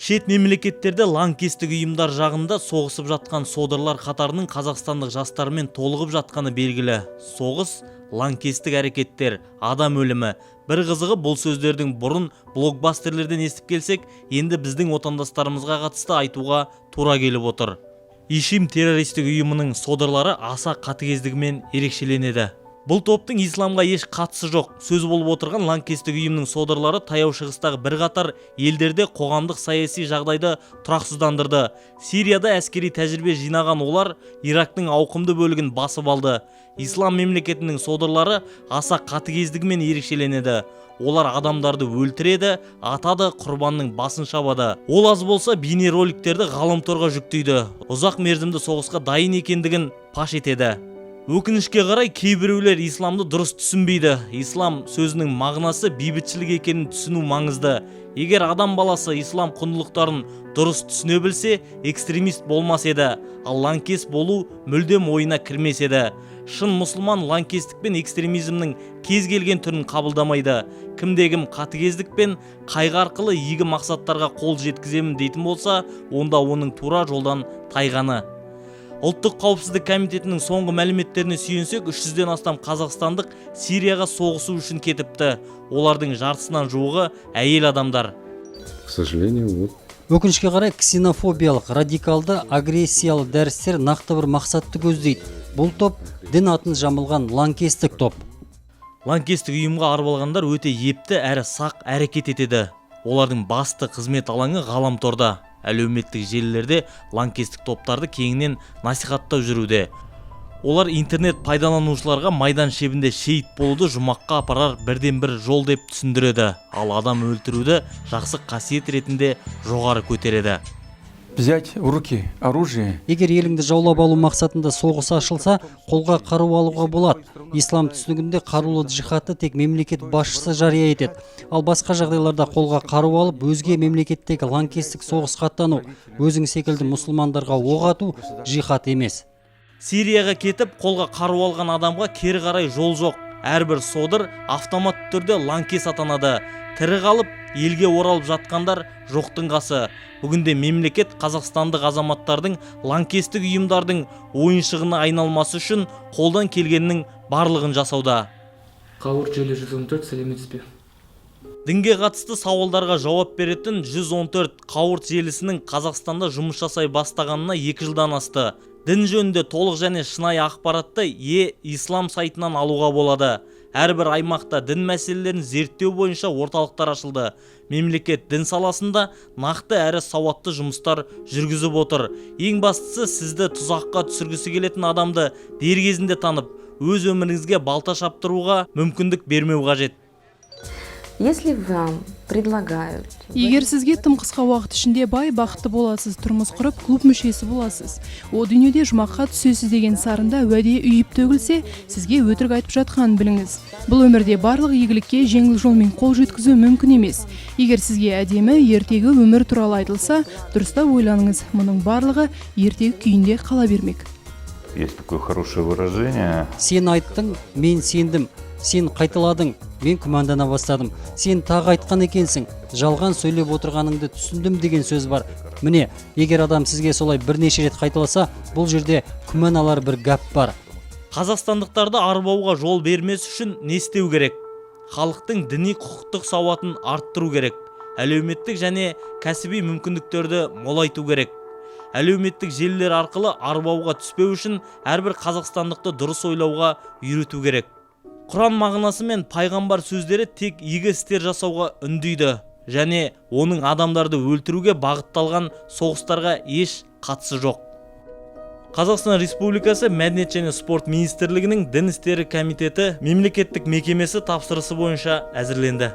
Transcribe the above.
Шет мемлекеттерде лаңкестік ұйымдар жағында соғысып жатқан содырлар қатарының қазақстандық жастармен толығып жатқаны белгілі. Соғыс, лаңкестік әрекеттер, адам өлімі. Бір қызығы, бұл сөздердің бұрын блокбастерлерден естіп келсек, енді біздің отандастарымызға қатысты айтуға тура келіп отыр. ИШИМ террористік ұйымының содырлары аса қатыгездігімен ерекшеленеді. Бұл топтың исламға еш қатысы жоқ. Сөз болып отырған лаңкестік ұйымның содырлары Таяу Шығыстағы бірқатар елдерде қоғамдық саяси жағдайды тұрақсыздандырды. Сирияда әскери тәжірибе жинаған олар Ирактың ауқымды бөлігін басып алды. Ислам мемлекетінің содырлары аса қатыгездігімен ерекшеленеді. Олар адамдарды өлтіреді, атады, құрбанның басын шабады. Ол аз болса, бейнероликтерді ғаламторға жүктейді. Ұзақ мерзімді соғысқа дайын екендігін паш етеді. Өкінішке қарай, кейбіреулер исламды дұрыс түсінбейді. Ислам сөзінің мағынасы бейбітшілік екенін түсіну маңызды. Егер адам баласы ислам құндылықтарын дұрыс түсіне білсе, экстремист болмас еді, ал лаңкес болу мүлдем ойына кірмес еді. Шын мұсылман лаңкестік пен экстремизмнің кез келген түрін қабылдамайды. Кімде кім қатыгездік пен қайғы арқылы игі мақсаттарға қол жеткіземін дейтін болса, онда оның тура жолдан тайғаны. Ұлттық қауіпсіздік комитетінің соңғы мәліметтеріне сүйенсек, 300-ден астам қазақстандық Сирияға соғысу үшін кетіпті. Олардың жартысынан жуығы әйел адамдар. К сожалению, вот. Өкінішке қарай, ксенофобиялық, радикалды, агрессиялы дәрістер нақты бір мақсатты көздейді. Бұл топ дін атын жамылған лаңкестік топ. Лаңкестік ұйымға арбалғандар өте епті әрі сақ әрекет етеді. Олардың басты қызмет алаңы ғаламторда. Әлеуметтік желілерде лаңкестік топтарды кеңінен насихаттау жүруде. Олар интернет пайдаланушыларға майдан шебінде шейіт болуды жұмаққа апарар бірден бір жол деп түсіндіреді, ал адам өлтіруді жақсы қасиет ретінде жоғары көтереді. Взять в руки оружие Егер еліңді жаулап алу мақсатында соғыс ашылса, қолға қару алуға болады. Ислам түсінігінде қарулы джихадты тек мемлекет басшысы жария етеді. Ал басқа жағдайларда қолға қару алып, өзге мемлекеттегі лаңкестік соғысқа аттану, өзің секілді мұсылмандарға оқ ату джихад емес. Сирияға кетіп, қолға қару алған адамға кері қарай жол жоқ. Әрбір содыр автоматты түрде лаңкес атанады. Тірі қалып, елге оралып жатқандар жоқтың қасы. Бүгінде мемлекет қазақстандық азаматтардың лаңкестік ұйымдардың ойыншығына айналмасы үшін қолдан келгеннің барлығын жасауда. Қауырт желі 114, сәлеметсіз бе? Дінге қатысты сауалдарға жауап беретін 114 қауырт желісінің Қазақстанда жұмыс жасай бастағанына 2 жылдан асты. Дін жөнінде толық және шынайы ақпаратты е-ислам сайтынан алуға болады. Әрбір аймақта дін мәселелерін зерттеу бойынша орталықтар ашылды. Мемлекет дін саласында нақты әрі сауатты жұмыстар жүргізіп отыр. Ең бастысы, сізді тұзаққа түсіргісі келетін адамды дер кезінде танып, өз өміріңізге балта шаптыруға мүмкіндік бермеу қажет. Если вам предлагают Егер сізге тым қысқа уақыт ішінде бай, бақытты боласыз, тұрмыс құрып, клуб мүшесі боласыз, о дүниеде жұмаққа түсесіз деген сарында уәде үйіп төгілсе, сізге өтірік айтып жатқанын біліңіз. Бұл өмірде барлық игілікке жеңіл жолмен қол жеткізу мүмкін емес. Егер сізге әдемі ертегі өмір туралы айтылса, дұрыстап ойланыңыз, мұның барлығы ертегі күйінде қала бермек. Есть такое хорошее выражение. Сен айттың, мен сендім. Сен қайталадың, мен күмәндана бастадым. Сен тағы айтқан екенсің, жалған сөйлеп отырғаныңды түсіндім деген сөз бар. Міне, егер адам сізге солай бірнеше рет қайталаса, бұл жерде күмән алар бір гәп бар. Қазақстандықтарды арбауға жол бермес үшін не істеу керек? Халықтың діни, құқықтық сауатын арттыру керек. Әлеуметтік және кәсіби мүмкіндіктерді молайту керек. Әлеуметтік желілер арқылы арбауға түспеу үшін әрбір қазақстандықты дұрыс ойлауға үйрету керек. Құран мағынасы мен пайғамбар сөздері тек игі істер жасауға үндейді және оның адамдарды өлтіруге бағытталған соғыстарға еш қатысы жоқ. Қазақстан Республикасы Мәдениет және спорт министрлігінің Дін істері комитеті мемлекеттік мекемесі тапсырысы бойынша әзірленді.